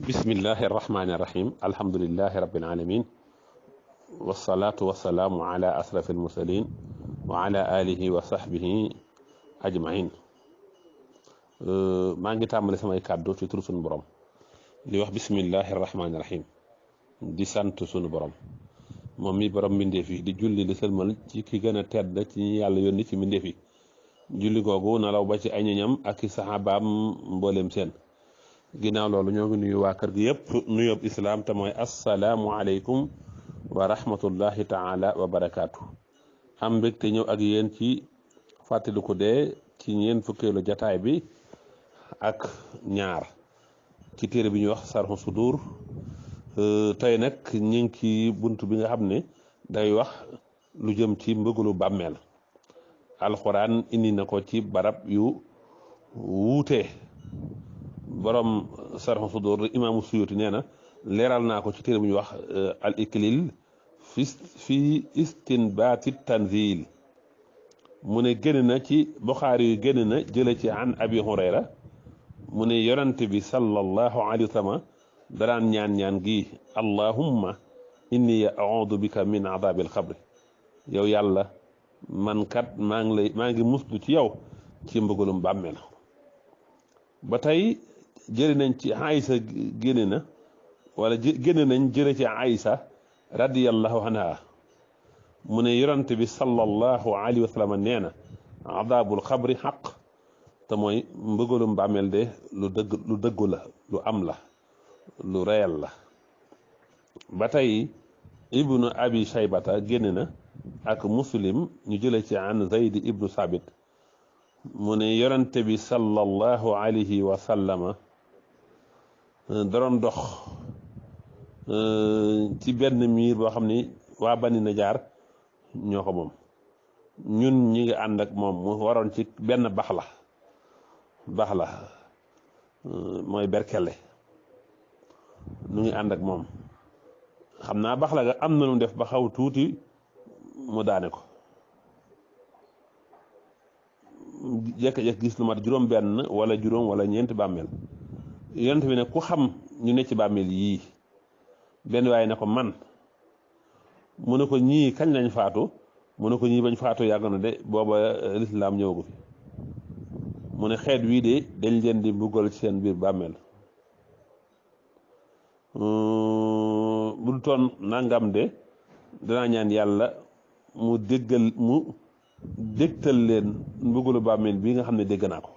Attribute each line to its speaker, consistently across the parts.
Speaker 1: bismillahi irrahmani irrahim alhamdulilahi rabbil alamin wasalaatu wasalaamu ala asrafi almursalin wa ala alihi wa sahbihi ajmain maa ngi tàmbale samay kàddu ci turu sunu borom di wax bismillahi irrahmani irrahim di sant sunu borom moom mi borom mbindeef yi di julli di sëlmal ci ki gën a tedd ci ñi yàlla yónni ci mbindeef yi julli googu nalaw ba ci ay ñoñam ak i saxaabaam mbooleem seen ginnaaw loolu ñoo ngi nuyu waa kër gi yëpp nuyoob islaam te mooy assalaamu aleykum wa rahmatullahi taala wa barakaatu. am mbégte ñëw ak yéen ci fàttaliku dee ci ñeen fukkeelu jataay bi ak ñaar ci téere bi ñuy wax sarxu sudur tey nag ñu ngi ci bunt bi nga xam ne day wax lu jëm ci mbëggalu bàmmeel alxuraan indi na ko ci barab yu wuute borom sarxu sudur imaamu suyuti nee na leeral naa ko ci téere bu ñuy wax al iklil fi istinbaati tanzil mu ne génn na ci buxaari yu génn na jële ci an abi hurayra mu ne yonante bi sallallahu alayhi wa sallam daraan ñaan gi allahumma inni a'uudu bika min adaabil xabri yow yàlla man kat maa ngi muslu ci yow ci mbëggalum bàmmeel ba tey jëri nañ ci Aysa génne na wala génne nañ jëre ci Aysa radiyallahu anha mu ne yonante bi sallallahu alayhi wa sallam nee na adaabul xabri xaq te mooy mbëggalum bàmmeel de lu dëggu la lu am la lu reyal la ba tey ibnu abi shaybata génne na ak muslim ñu jële ci an zayd ibnu sabit mu ne yonante bi sallallahu alayhi wa sallama daroon dox ci benn miir boo xam ni waa bani najaar ñoo ko moom ñun ñi ngi ànd ak moom mu waroon ci benn bax la mooy berkele nu ngi ànd ak moom xam naa bax la ga am na lu def ba xaw tuuti mu daane ko jekk-jekk gis lu mat juróom benn wala juróom wala ñeenti bàmmeel yonent bi ne ku xam ñu ne ci bàmmeel yii benn waaye ne ko man mu ne ko ñii kañ lañ faatu mu ne ko ñii bañ faatu yàgg na de booba lislaam ñëwagu fi mu ne xeet wii de dañ leen di mbugal ci seen biir bàmmeel bu du toon nangam de danaa ñaan yàlla mu dégtal leen mbugalu bàmmeel bii nga xam ne dégg naa ko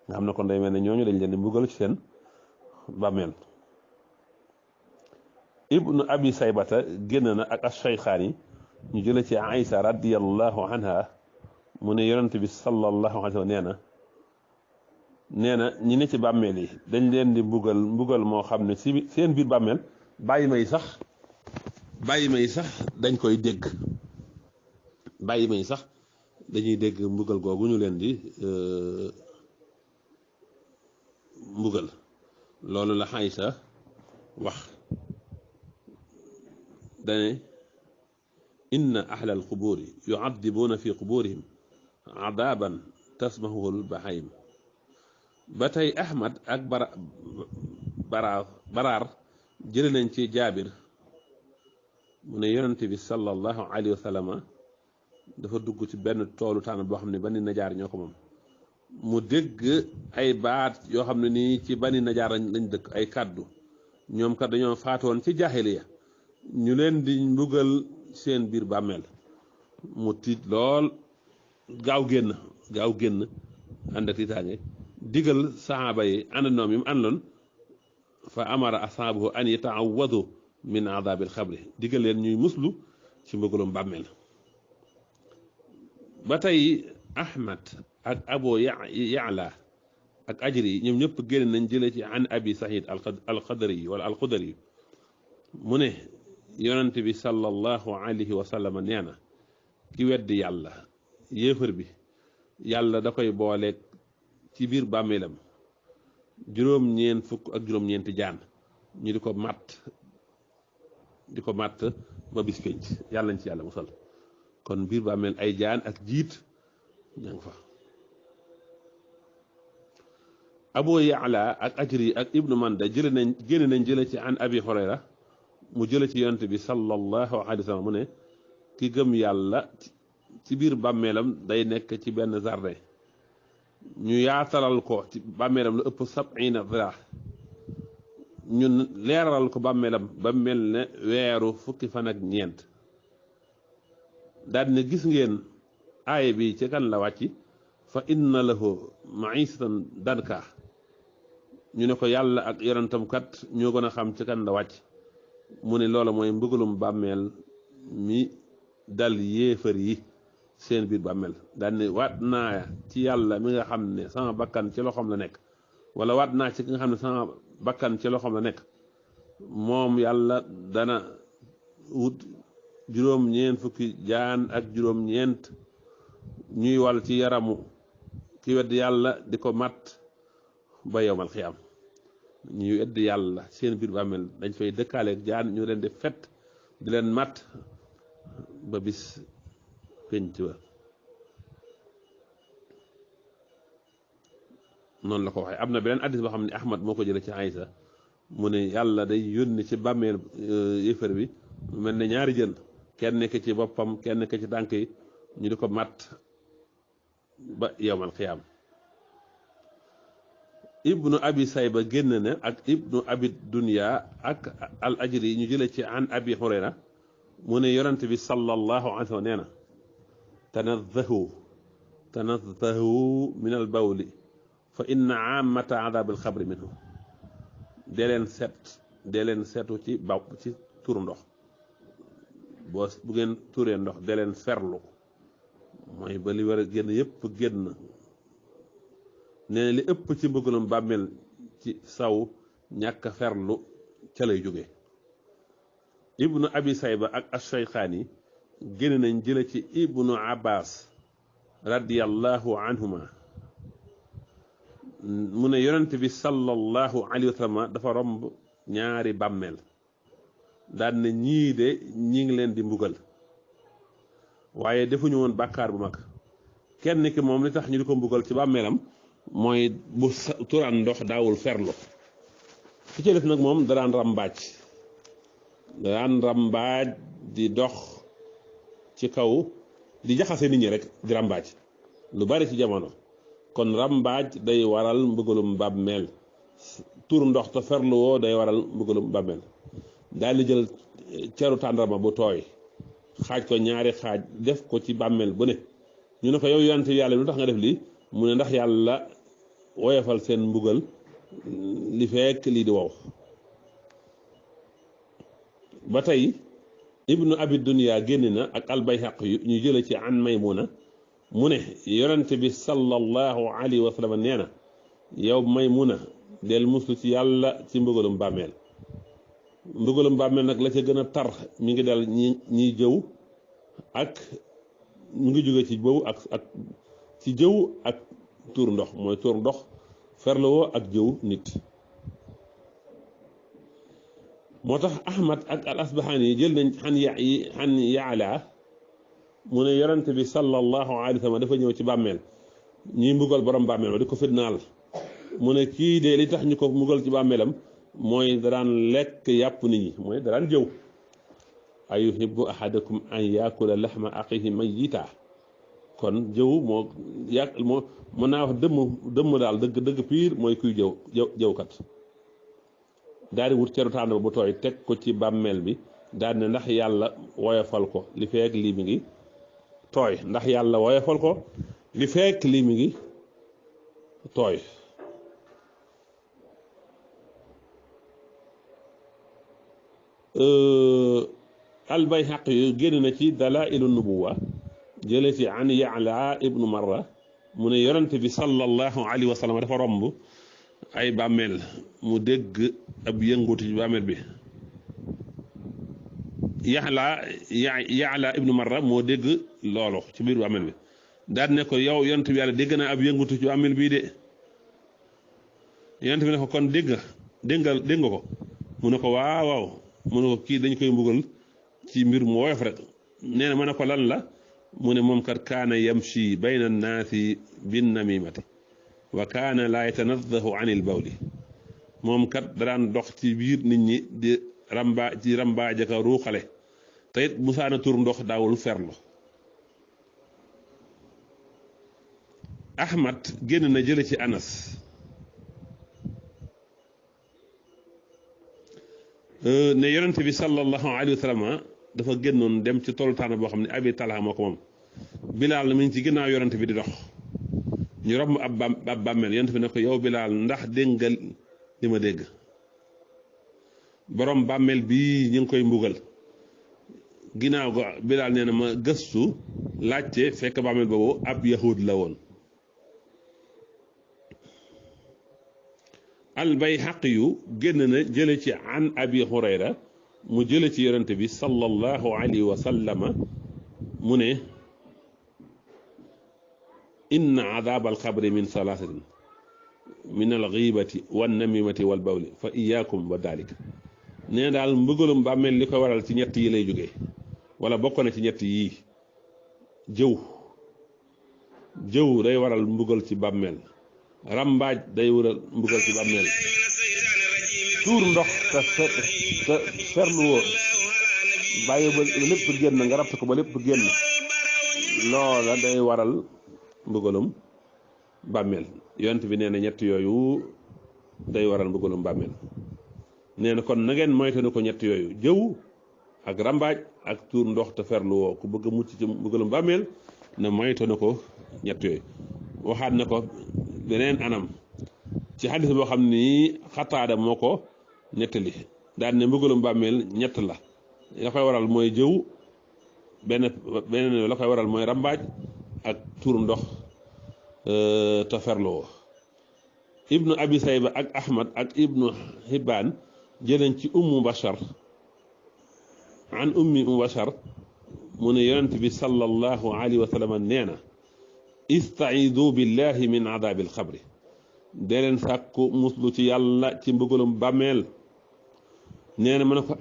Speaker 1: nga xam ne kon day mel ne ñooñu dañ leen di mbugal ci seen bàmmeel ibnu abi saybata génn na ak ash-shaykhaani ñu jële ci Aysa radiyallahu anha mu ne yonent bi sallallahu alayhi wa sallam nee na ñi ne ci bàmmeel yi dañ leen di mbugal moo xam ne si seen biir bàmmeel bàyyi may sax dañ koy dégg bàyyi may sax dañuy dégg mbugal googu ñu leen di mbugal loolu la Aysa wax dane inna ahla alqubuuri yu'addibuuna fi qubuurihim adaaban tasmahuhu albahaim ba tey Ahmad ak baraar jële nañ ci jaabir mu ne yonente bi sallallahu alayhi wa sallam dafa dugg ci benn toolu tànn boo xam ne bani najaar ñoo ko moom mu dégg ay baat yoo xam ne nii ci bani najaar lañ dëkk ay kàddu ñoom kat dañoo faatoon ci jaahiliya ñu leen di mbugal seen biir bàmmeel mu tiit lool gaaw génn ànd ak tiitaange digal saxaaba yi àndandoom yi mu àndoon fa amara asxaabahu an yataawadu min adaabil xabri digal leen ñuy muslu ci mbugalum bàmmeel ba tey Ahmad ak Abu Ya'la ak Ajri ñoom ñëpp génn nañ jële ci an abi Saïd al-Xudri wala al-Xudri mu ne yonent bi sallallahu alayhi wa sallam nee na ki weddi yàlla yéefar bi yàlla da koy booleeg ci biir bàmmeelam juróom-ñeent fukk ak juróom-ñeenti jaan ñu di ko màtt ba bis pénc yàlla nañ ci yàlla musal kon biir bàmmeel ay jaan ak jiit ña nga fa Abu Yaala ak Ajri ak Ibnu Manda génne nañ jële ci an Abi Hurayra mu jële ci yonent bi sallallahu alayhi wa sallam mu ne ki gëm yàlla ci biir bàmmeelam day nekk ci benn jardin ñu yaatalal ko ci bàmmeelam lu ëpp 70 zira ñun leeral ko bàmmeelam ba mel ne weeru fukki fan ak ñeent daal ne gis ngeen aaya bi ci kan la wàcc fa inna lahu maisatan danka ñu ne ko yàlla ak yonentam kat ñoo gën a xam ci kan la wàcc mu ne loola mooy mbëggalum bàmmeel mi dal yéefar yi seen biir bàmmeel daal ne waat naa ci yàlla mi nga xam ne sama bakkan ci loxoom la nekk wala waat naa ci ki nga xam ne sama bakkan ci loxoom la nekk moom yàlla dana wut juróom-ñeent fukki jaan ak juróom-ñeent ñuy wal ci yaramu ki wedd yàlla di ko mat ba yowmal xiyaam ñuy wedd yàlla seen biir bàmmeel dañ fay dëkkaaleeg jaan ñu leen di fet di leen mat ba bis penc ba noonu la ko waxee am na beneen addis boo xam ne Ahmad moo ko jëlee ci Aysa mu ne yàlla day yónni ci bàmmeel yéefar bi mel ne ñaari jën kenn nekk ci boppam kenn nekk ci tànk yi ñu di ko mat ba yowmal xiyaam ibnu abi sayba génn na ak ibnu abi dunya ak al ajri ñu jële ci an abi hurayra mu ne yonent bi sallallahu alayhi wa sallam nee na tanazzahu min al bawli fa inna aamata adaab al xabri minhu dee leen seetu ci turu ndox bu ngeen turee ndox dee leen ferlu mooy ba li war a génn yëpp génn nee na li ëpp ci mbëggalum bàmmeel ci saw ñàkk ferlu ca lay jóge ibnu abi sayba ak ash-shaykhaani génn nañ jële ci ibnu abbas radiyallahu anhuma mu ne yonent bi sallallahu alayhi wa sallam dafa romb ñaari bàmmeel daan ne ñii de ñi ngi leen di mbugal waaye defuñu woon bàkkaar bu mag kenn ki moom li tax ñu di ko mbugal ci bàmmeelam mooy bu turaan ndox daawul ferlu ki ci def nag moom daraan rambaaj di dox ci kaw di jaxase nit ñi rek di rambaaj lu bari ci jamono kon rambaaj day waral mbugalum bàmmeel tur ndox te ferlu woo day waral mbugalum bàmmeel daal di jël ceru tàndarma bu tooy xaaj ko ñaari xaaj def ko ci bàmmeel bu ne ñu ne ko yow yonent yàlla lu tax nga def lii mu ne ndax yàlla woyofal seen mbugal li fekk lii di wow ba tey ibnu abi dunya génn na ak albayhaq yu ñu jële ci an maymuna mu ne yonent bi sallallahu alayhi wa sallam nee na yow maymuna del muslu ci yàlla ci mbugalum bàmmeel nag la ca gën a tar mi ngi dal ñiy jëw ak mu ngi jóge ci jëw ak ci jëw ak tuur ndox mooy tuur ndox ferlewoo ak jëw nit moo tax ahmad ak al asbahaani yi jël nañ xan yaala mu ne yonent bi sallallahu alayhi wa sallam dafa ñëw ci bàmmeel ñuy mbugal borom bàmmeel ma di ko fitnaal mu ne kii de li tax ñu ko mbugal ci bàmmeelam mooy daraan lekk yàpp nit ñi mooy daraan jëw ayuhibbu ahadakum an yaakula laxma axihi mayyita kon jëw moo mën naa wax dëmm daal dëgg piir mooy kuy jëwkat daal di wut ceru tànn bu tooy teg ko ci bàmmeel bi daal ne ndax yàlla woyofal ko li fekk lii mi ngi tooy ndax yàlla woyofal ko li fekk lii mi ngi tooy albayhaq yu génn na ci dalailu nubuwa jële ci an yaala ibnu marra mu ne yonent bi sallallahu alayhi wa sallam dafa romb ay bàmmeel mu dégg ab yëngutu ci bàmmeel bi yaala ibnu marra moo dégg loolu ci biir bàmmeel bi daal ne ko yow yonent bi yàlla dégg naa ab yëngutu ci bàmmeel bii de yonent bi ne ko kon dégg nga ko mu ne ko waaw mu ne ko kii dañ koy mbugal ci mbir mu woyof rek nee na ma ne ko lan la mu ne moom kat kaana yamshi bayna naasi bin namimati wa kaana laa yatanazzahu an il bawli moom kat daan dox ci biir nit ñi di rambaaja ka ruuxale te it musaana tur ndox daawul ferlu. Ahmad génn na jële ci Anas ne yonent bi sallallahu alayhi wa sallam dafa génnoon dem ci tollu tànn boo xam ne Abi Talha moo ko moom. Bilaal na mi ngi ci ginnaaw yonent bi di dox ñu romb ab bàmmeel yonent bi ne ko yow Bilaal ndax dégg nga li ma dégg borom bàmmeel bii ñu ngi koy mbugal. ginnaaw ko Bilaal nee na ma gëstu laajte fekk bàmmeel boobu ab yahud la woon. al Bayhaqi yu génn na jële ci an Abi Hurayra mu jële ci yonent bi sallallahu alayhi wa sallama mu ne inna adab alxabri min salaasatin min alxiibati wannamimati walbawli fa iyaakum wa dalik nee daal mbëggalum bàmmeel li ko waral ci ñett yi lay jógee wala bokk na ci ñett yii. jëw day waral mbugal ci bàmmeel. rambaaj day waral mbugal ci bàmmeel. tuur ndox te ferlu woo bàyyi ba lépp génn nga rabt ko ba lépp génn loola day waral mbugalum bàmmeel. yonent bi nee na ñett yooyu day waral mbugalum bàmmeel. nee na kon na ngeen moytu ko ñett yooyu jëw ak rambaaj ak tuur ndox te ferlu woo ku bëgg a mucc ci mbugalum bàmmeel na moytu ko ñett yooyu. waxaat na ko beneen anam ci xadis boo xam ni Xataada moo ko nettali daan ne mbugalum bàmmeel ñett la koy waral mooy jëw beneen la koy waral mooy rambaaj ak tuur ndox te ferlu woo. Ibnu Abi Sayba ak Ahmad ak Ibnu Hibbaan jëleen ci ummu Bashar an ummi Bashar mu ne yonent bi sallallahu alayhi wa sallam nee na istaidu billahi min adabil xabri dee leen sàkku muslu ci yàlla ci mbëggalum bàmmeel. nee na ma ne ko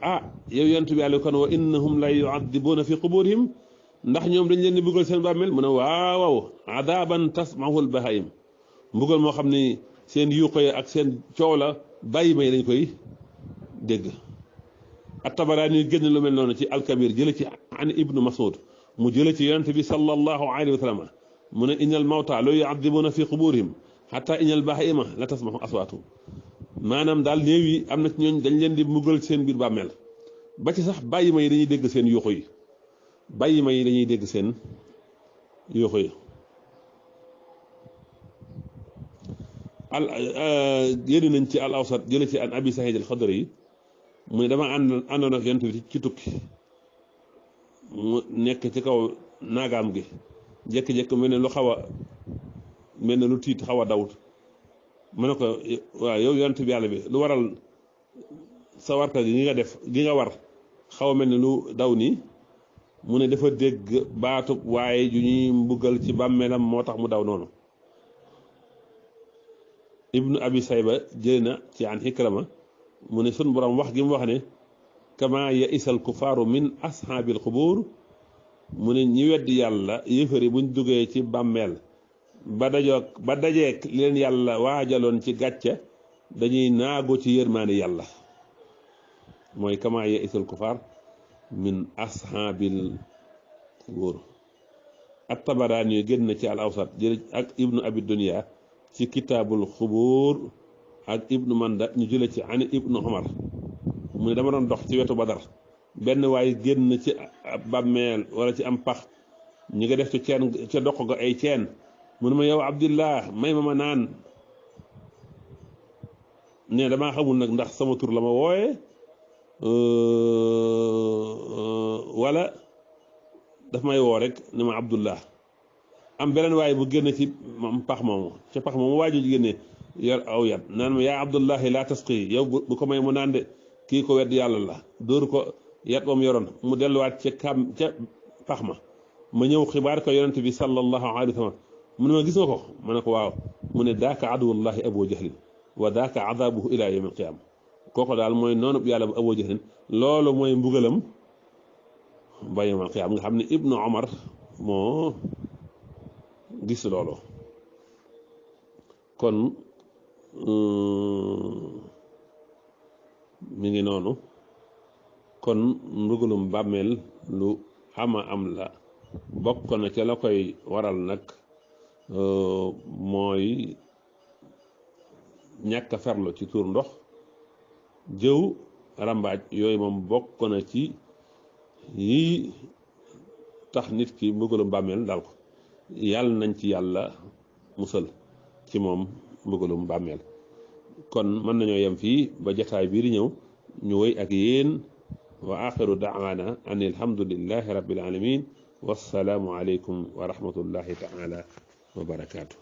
Speaker 1: yow yonent bi yàlla kon wa innahum la yuadibuuna fi quburihim ndax ñoom dañ leen di mbugal seen bàmmeel mu ne waaw adaban tasmahul bahaim mbugal moo xam ni seen yuuqo ak seen coow la bàyyi may dañ koy dégg. at-Tabaraani génn lu mel noonu ci alkabir jële ci an ibnu Mas'ud mu jële ci yonent bi sallallahu alayhi wa sallam mu ne innal mawta la yu'addibuuna fi quburihim hatta innal bahaima la tasmahu aswaatu maanaam daal néew yi am na ci ñooñ dañ leen di mbugal seen biir bàmmeel ba ci sax bàyyi ma yi dañuy dégg seen yuuxu yi bàyyi ma yi dañuy dégg seen yuuxu yi. yéen nañ ci al awsat jële ci an Abi Saïd al-Xudri yi mu ne dama àndoon ak yonent bi ci tukki mu nekk ci kaw naagaam gi jékki-jékki mel ne lu xaw a mel ne lu tiit xaw a dawut ma ne ko waaw yow yonent bi yàlla bi lu waral sa warta gi nga def gi nga war xaw a mel ne lu daw nii mu ne dafa dégg baatub waaye ju ñuy mbugal ci bàmmeelam moo tax mu daw noonu. Ibnu Abi Sayba jëlee na ci an Ikrama mu ne sun borom wax gi mu wax ne kama ya isal kufaaru min ashaabil xubuur mu ne ñi weddi yàlla yéefari buñ duggee ci bàmmeel ba dajeek leen yàlla waajaloon ci gàcce dañuy naago ci yërmaani yàlla mooy kama ya isal kufaar min ashaabil xubuur. at-Tabaraani yu génn ci al awsat jële ak ibnu abi dunya ci kitaabul xubuur ak ibnu manda ñu jële ci ani ibnu Umar mu ne dama doon dox ci wetu Badar benn waaye génn ci bàmmeel wala ci am pax ñi nga def ci ceen ca doq ga ay ceen mu ne ma yow Abdillah may ma naan ne damaa xamul nag ndax sama tur la ma wooye wala daf may woo rek ne ma Abdullah. am beneen waaye bu génn ci pax moomu ca pax moomu waaju génne yor aw yat naan ma yaa Abdullahi laa tasqi yow bu ko may mu naan de kii ko wedd yàlla la dóoru ko yat ba mu yoroon mu delluwaat ca pax ma ñëw xibaar ko yonent bi sallallahu alayhi wa sallam mu ne ma gis nga ko ma ne ko waaw mu ne daaka aduwullahi Abu Jahlin wa daaka adabuhu ila yawm alqiyama kooko daal mooy noonu yàlla bu Abu Jahlin loolu mooy mbugalam ba yawm alqiyama nga xam ne Ibnu Umar moo gis loolu. kon mi ngi noonu kon mbugalum bàmmeel lu ama am la bokk na ca la koy waral nag mooy ñàkk a ferlu ci tuur ndox jëw rambaaj yooyu moom bokk na ci yi tax nit ki mbugalum bàmmeel dal ko yàlla nañ ci yàlla musal ci moom mbugalum bàmmeel kon mën nañoo yem fii ba jataay bii di ñëw ñu wéy ak yéen wa axiru daawaana an alhamdulillahi rabbil alamin wassalaamu aleykum wa rahmatullahi taala wa barakaatu